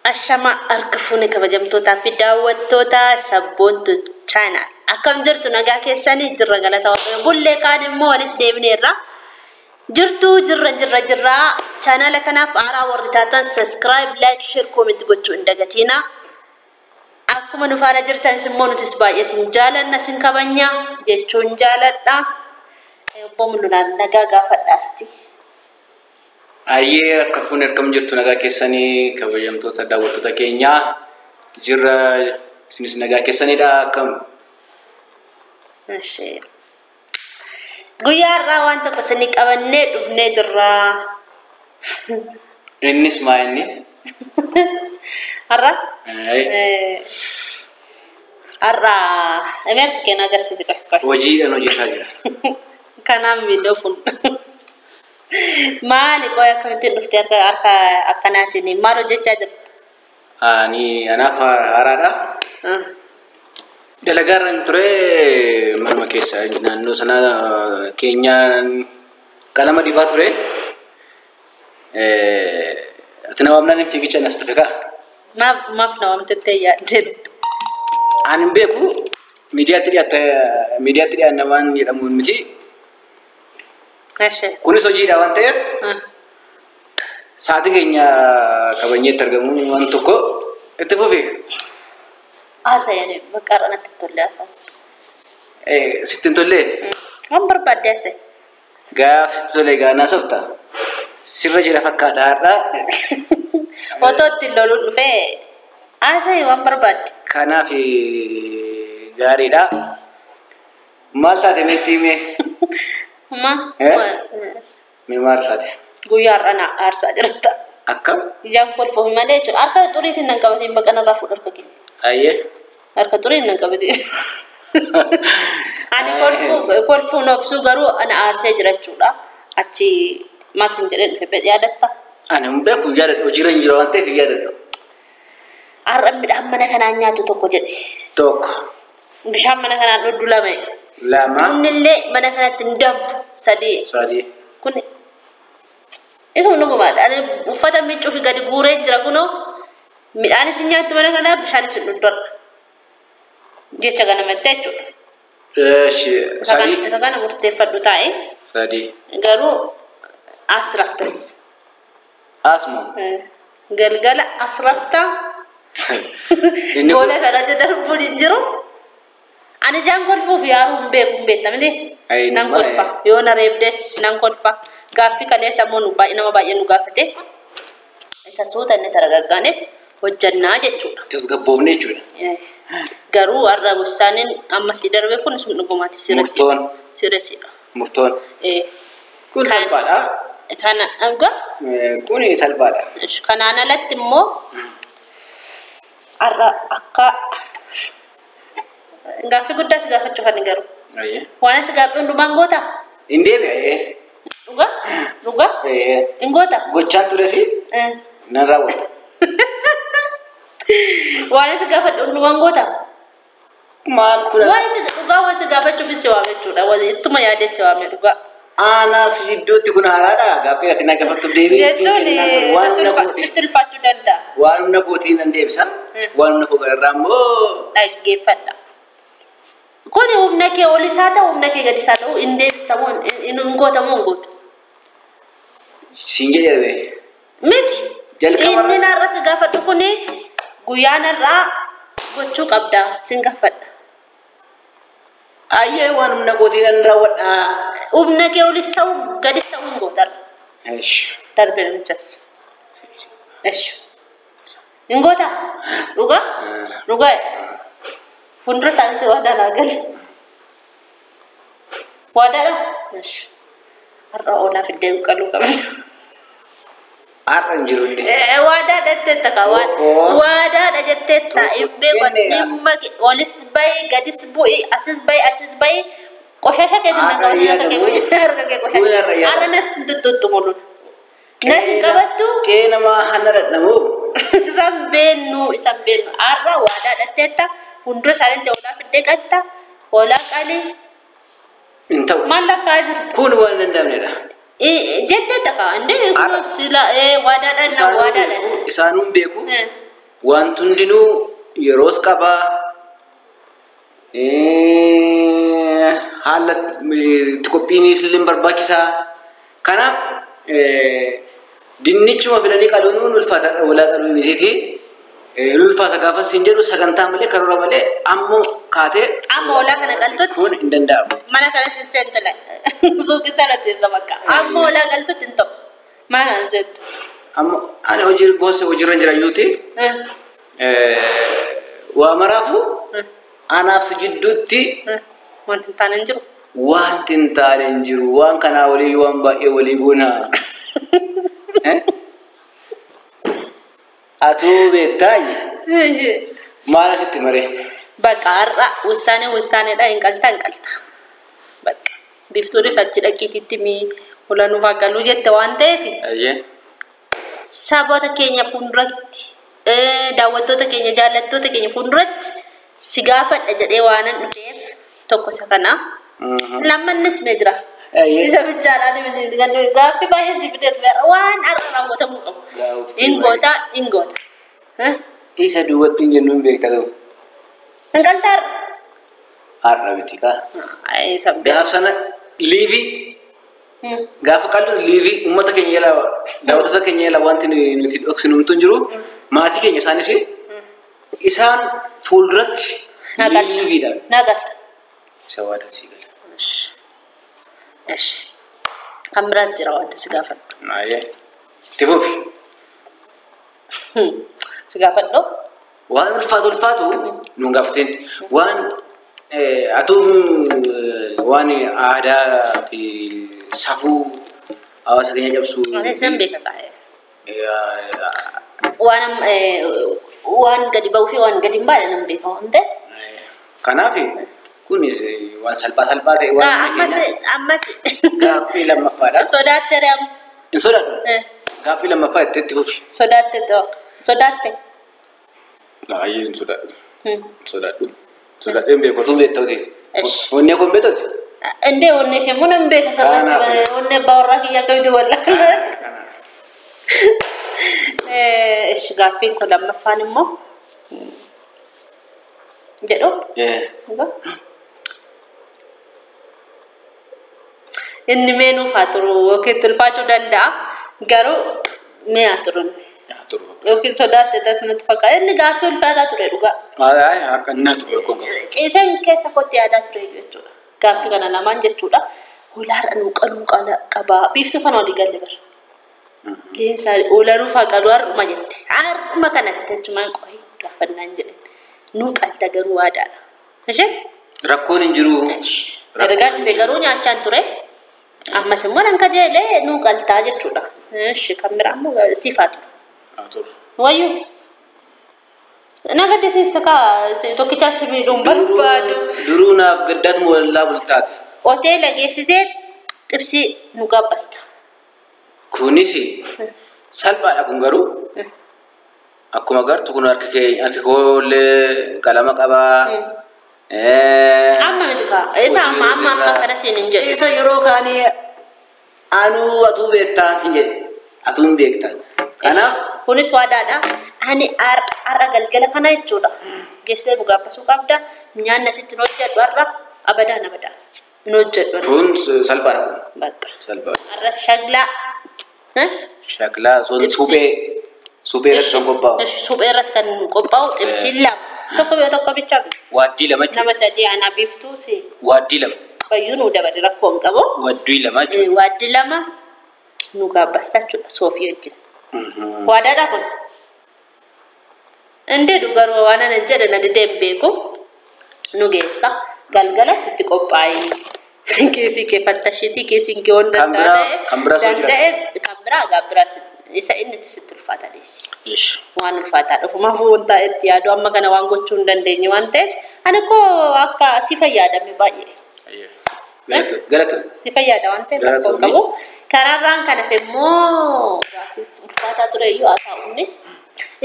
Ashama harka fuune kabajamtootaa fi daawwattoota Sabboontuu Channel. Akkam jirtu nagaa keessanii jirra galata Waaqayyoo. Bullee kaan immoo walitti deebineerra. Jirtu jirra jirra jirra. Chaanala kanaaf haaraa warri taatan subscribe, like, share, comment gochuu hin dagatiina. Akkuma nu faana jirtanis immoo nutis baay'ee sin jaalanna sin kabanya jechuun jaaladha. Obbo Mul'unaan nagaa gaafadhaasti. Ayyee harka fuune akkam jirtu nagaa keessanii kabajamtoota daawwattoota keenyaa jirra isinis nagaa keessanidha akkam. Ishee. Guyyaa har'aa waan tokko isinii qabannee dhufnee jirra. Innis maa inni? Har'a? Har'a Ameerika keenya agarsiise qofa. Hojiidhaan hojjetaa jira. Kanaaf miidhoo kun. Maali qoy akkamittiin dhufte harka harka akkanaatiin maal hojjechaa jirtu? Ani anaaf haaraadha. Dalagaa irra hin ture manuma keessa naannoo sana keenyaan qalama dibaa ture. Ati na waamnaan fiigicha nas dhufe kaa? Maaf maaf na waamtettee yaaddeen? Ani hin beeku miidiyaatti dhiyaata miidiyaatti dhiyaanna waan jedhamu miti. Kunis hojiidha waan ta'eef sa'aatii keenya kabajneetti argamuun waan tokko itti fufi. Haasa'e bakka har'a natti hin tolle haasa'e. Sitti hin tollee? Waan barbaadde haasa'e. Gaafa sitti tole gaanaa softa. Sirra jira fakkaata har'a. Otoo ittiin loluun dhufee haasa'e waan barbaadde. Kanaaf gaariidha. Maal taate meestii mee? Ma? Mee maal taate? Guyyaa har'a na aarsaa jirta. Akkam? Ijaan kolfoof malee jechuudha. Harka xuriitiin nan qabatiin bakka narraa fuudhu harka kee. Ayyee. Harka xuriin nan qabatiin. Ani kolfuun obsuu garuu ana aarsee jira jechuudha. Achi maal sin jedhee dhufe yaadatta? Ani hin beeku yaadadhu hojiirra hin jiru waan ta'eef yaadadhu. Har'a midhaan mana kanaan nyaatu tokko jedhe. Tokko. Bishaan mana kanaan dhugdu lama. Lama. Bunni mana kanatti hin danfu sadii. Sadii. Kun isuma dhugumaadha. Ani uffata miiccuu fi gadi guuree jira kunoo midhaanis hin nyaattu mana kanaa bishaanis hin dhugdu jecha kana mattee jechuudha. Sadii. Isa kana murteeffadhu taa'e. Sadii. Garuu as raftas. Asuma. Galgala as rafta. Goola kanatti darbuun hin jiru. Ani ijaan kolfuuf yaaruu hin beeku hin beekta miti. Nan kolfa. Yoo na reebdes nan kolfa. Gaaffii kaleessa immoo nama baay'ee nu gaafate. Isa suuta inni taragaggaanetti hojjannaa jechuudha. Tasgabboofne jechuudha. Garuu har'a wusaaniin amma si darbe kun sun dhugumaatti sirreessi. Murtoon. Sirreessidha. Murtoon. Kun salphaadha. Kana dhugaa? Kun salphaadha. Kanaan alatti immoo har'a akka gaaffii guddaa si gaafachuu kan garuu. Waan si gaaffii hundumaan goota? Hin deebi'e. Dhugaa? Dhugaa? Hin goota? Gochaan ture si? Nan raawwadha. Waan si gaafadhu hundumaan goota? Maal kun? Waan si dhugaa waan si gaafachuuf si waame jechuudha. Ittuma yaadee si waame dhugaa. Aanaa si gidduutti kun haaraadha. Gaaffii ati na gaafattuuf deebii. Jechuun sitti ulfaachuu danda'a. Waan humna kootiin nan deebisa. Waan humna koo gararraa immoo. Dhaggeeffadha. Kun humna kee ol isaa ta'u humna kee gadi isaa ta'u hin deebistamoo hin gootamoo hin gootu. Siin jedhame. Miti. Inni narra si gaafadhu kuni guyyaa narraa gochuu qabda sin gaafadha. Ayyee waan humna kootiin nan raawwadha. Humna kee olis ta'u gadis ta'u hin gootarra. Darbee namichas. Hin goota? Dhugaa? Dhugaa? Fuuldura isaaniitti waadaa naa gale. Waadaadha? Har'a oolaa fiddee qaluu qabna. Har'a hin jiru inni. Waadaadha jetteetta kaa waadaadha jetteetta hin beeku dhimma olis bahi gadis bu'i asis bahi achis bahi qoshasha keetiin na qabatu harka kee qoshasha har'a nas hin tuttuuttu muluun. Nas hin qabattu. Kee nama hanna dhadhamu. Isaan beennu isaan beennu har'a waadaadha jetteetta fuuldura isaaniitti oolaa fiddee qatta hoolaa qalii. Hin ta'u. Maal lakkaa jirtu? Kun waan hin danda'amnedha. Jetteetta kaa indee kun sila waadaadha na waadaadha. Isaanuun beeku. Wanti hundinuu yeroos qabaa. Haala itti qophiinis illee barbaachisaa. Kanaaf dinnichuma fidanii qaluun ulfaata hoolaa qaluun isheeti. Ulfaata gaafa siin jedhu sagantaa malee karoora malee ammoo kaatee Amma hoolaa kana qaltutti kun hin danda'amu. Mana kana sin seentu la. Suuqii sana teessa bakka. Amma hoolaa qaltutti hin ta'u. Mana kana hin seentu. Amma ani hojii gosa hojiirra jira iyyuuti. Waa maraafu anaaf si jidduutti Wanti hin taane hin jiru. Wanti hin taane hin jiru. Waan kanaa walii waan baay'ee walii goona. Atuu beektaayi maal asitti maree? Bakka har'a wusaanee wusaaneedha hin qaltaa hin qaltaa. Bakka biiftuunis achi dhaqiititti mi hoolaa nuuf haa qaluu jette waan ta'eef saboota keenya fuulduratti daawwattoota keenya jaallattoota keenya fuulduratti si gaafadha jedhee waanan dhufeef tokko isa kana. Lammannis mee jira. Isa bichaadhaan gaaffii baay'ee si fidee dhufeera waan har'a raawwatamuu qabu. Hin goota hin goota. Isa duubatti hin jennuun beekta ta'u. Hin qaltaa har'a. Har'a miti kaa. Gaaf sana liivii gaafa qallu liivii uummata keenya jala daawwattoota keenya jala wanti nuti dhoksinumtu hin jiru. Maatii keenya isaanis isaan fuulduratti liiviidha. Naa galta. Isa waadaa sii gala. Kan biraas jira wanti si gaafadhu. Itti fufi. Si gaafadhu. Waan ulfaatu ulfaatu nuun gaafateen waan atuu waan aadaa fi safuu hawaasa keenya cabsu. Ani beeka kaa'e. Waan gadi ba'uu fi waan gadi hin baane nan beeka waan ta'eef. Kanaaf kunis waan salphaa salphaa ta'e waan ammas gaaffii lammaffaadha. Sodaatte re'am. Hin sodaadhu. Gaaffii lammaffaa itti fufi. Sodaatte sodaatte. Baay'ee hin sodaadhu. Sodaadhu. Sodaadheen beeku otuu beektoti. Onnee kun beektoti. Indee onnee kee mun hin beeka sirriitti onnee abbaa warraa kiyya akkamitti wallaa. Ishi gaaffiin kun lammaffaan immoo jedhu. Inni mee nuuf haa turu yookiin tulfaachuu danda'a garuu mee haa turu yookiin sodaatte natti fakkaata inni gaaffii ulfaataa ture dhugaa. Akka inni ture Ciiseen keessa kootti yaadaa ture jechuudha. Gaaffii kana lamaan jechuudha. Hoolaarra nuu qaluu qabaa biiftuu kana walii galle bara. Leensaa hoolaa nuuf haa qaluu har'uma jette har'uma kanatti jechuun qo'ee gaafannaan jedhan nuu qalta garuu waadaadha. Ishee? Rakkoon hin jiru. Ergaa dhufe garuu nyaachaan ture. Ammas immoo nan kajeelee nuu qaltaa jechuudha. Ishi kan biraa immoo siif haa turu. Wayyuu. Na gaddisiista kaa tokkichaas si miidhuun barbaadu. Duruu naaf gaddaatuma wallaa bultaate. Hoteela geessitee xibsii nu gaabbasta. Kunis salphaadha kun garuu. Akkuma agartu kun harki koollee qalama qabaa. Amma miti kaa. Isa amma amma amma kana siin hin jedhu. Isa yeroo kaanii anuu atuu beektaa siin jedhe. Atuu hin beekta. Kanaaf kunis waadaadha. Ani har'a galgala kana jechuudha. Geessitee nu gaabbasuu qabda. Nyaanni asitti nu hojjedhu har'a abadaan abadaan nu hojjedhu. Kun salphaadha kun. Bakka. Salphaadha. Har'a shaglaa. Shaglaa sun suphee. Suphee irratti kan qophaa'u. Suphee irratti kan qophaa'u xibsiin lama. Tokko biyya tokko bichaa. Waaddii lama jechuudha. Nama sadii anaa biiftuu si. Waaddii lama. Fayyuu nu dabale rakkoo hin qabu. Waaddii lama jechuudha. Waaddii lama nu gaabbasta jechuudha soofii wajjin. Waadaadha kun. Indee dhugaruu waan ana jedhe na didee hin beeku. Nu geessa galgalatti itti qophaa'ee keessi kee fattashiitii keessi kee waan danda'e. Kan biraa danda'e kan biraa gaabbiraa isa inni sitti ulfaata dhiisi. Waan ulfaataa dhufumaaf wanta itti yaadu amma kana waan gochuu hin dandeenye waan ta'eef ani koo akka si fayyadame baay'ee. Galatu. Si fayyada waan ta'eef rakkoo qabu. Karaarraan kana immoo gaaffii ulfaataa ture iyyuu haa ta'u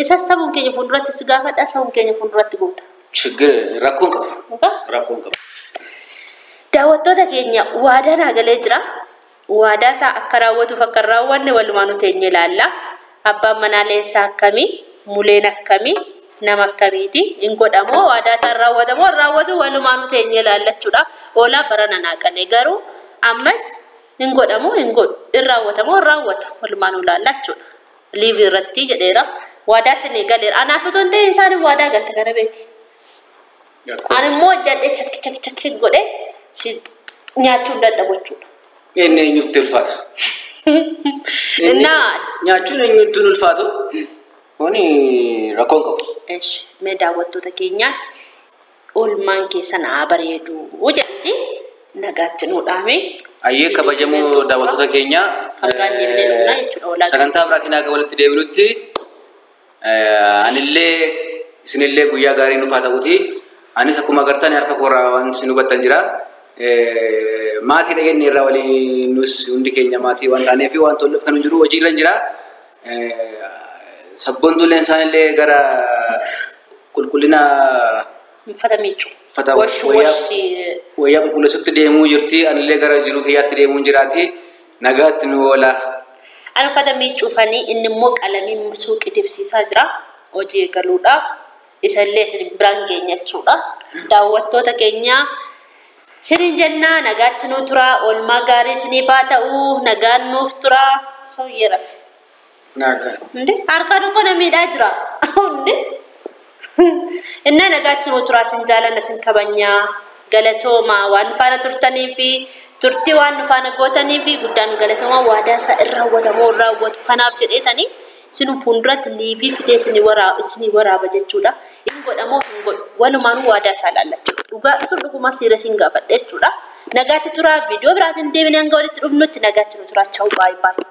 Isa sabuun keenya fuulduratti si gaafadha sabuun keenya fuulduratti goota. Chiggir rakkoon qabu. Rakkoon qabu. Daawwattoota keenya waadaa naa galee jira. Waadaa isaa akka raawwatuuf akka hin raawwanne walumaa nu teenye ilaalla. Abbaan manaa leensaa akkamii? Muleen akkamii nama akkamiiti hin godhamoo waadaa isaan raawwatamoo raawwatu walumaanuu teenyee ilaallachuudha. Hoolaa barana naa qalee garuu ammas hin godhamoo hin godhu hin raawwatamoo hin raawwatu walumaanuu ilaallachuudha. Liivii irratti jedheera waadaa isinii galeera. Anaaf otoo hin ta'in isaan waadaa galte kana beeki. Ani immoo hojjadhee chak chak chak chak godhee si nyaachuu hin dadhabu jechuudha. Inni eenyutti ulfaata? Innaa Nyaachuun eenyutti ulfaatu? Kuni rakkoon qabu. Eesh, mee daawwattoota keenyaan oolmaan keessan haa bareedu jedhti nagaatti nuu dhaame. Ayyee kabajamoo daawwattoota keenyaa Kan biraan deebinee dhufnaa jechuudha oolaa. Sagantaa biraatiin haga walitti deebinutti anillee isinillee guyyaa gaarii nuuf haa ta'uti. Anis akkuma agartan harka koorraa waan isin hubattan jira. Maatii dhageenye irraa waliin nus hundi keenya maatii waan taaneef waan tolluuf kan jiru hojiirra jira. Sabboontuuleen isaanillee gara qulqullina Uffata miiccu. Uffata Wash wash wayyaa qulqulleessutti deemuu jirti. Anillee gara jiruu kiyyaatti deemuu jiraati. Nagaatti nu oola. Ani uffata miiccuufanii inni immoo qalamii suuqii dibsiisaa jira. Hojii eegaluudhaaf isallee isin biraan geenya jechuudha. Daawwattoota keenyaa isiniin jennaa nagaatti nuu turaa. Oolmaa gaarii isiniif haa ta'u. Nagaan nuuf turaa. Sooyyera. Nagaa. Hundi harka tokko na miidhaa jira. Hundi. Innaa nagaatti nuu turaa isin jaalanna isin kabajnaa. Galatoomaa waan faana turtanii fi turtii waan nu faana gootanii fi guddaan galatoomaa waadaa isaa irra raawwatamoo hin raawwatu. Kanaaf jedheetanii isin fuulduratti liivii fidee isinii waraaba jechuudha. Hin godhamoo hin godhu. Walumaanuu waadaa isaa ilaallachuu. Dhugaa sun dhugumaa seera isin gaafadha jechuudha. Nagaatti turaa viidiyoo biraatiin deebinee hanga walitti dhufnutti nagaatti nu turaa. Chaawu baay'ee baay'ee.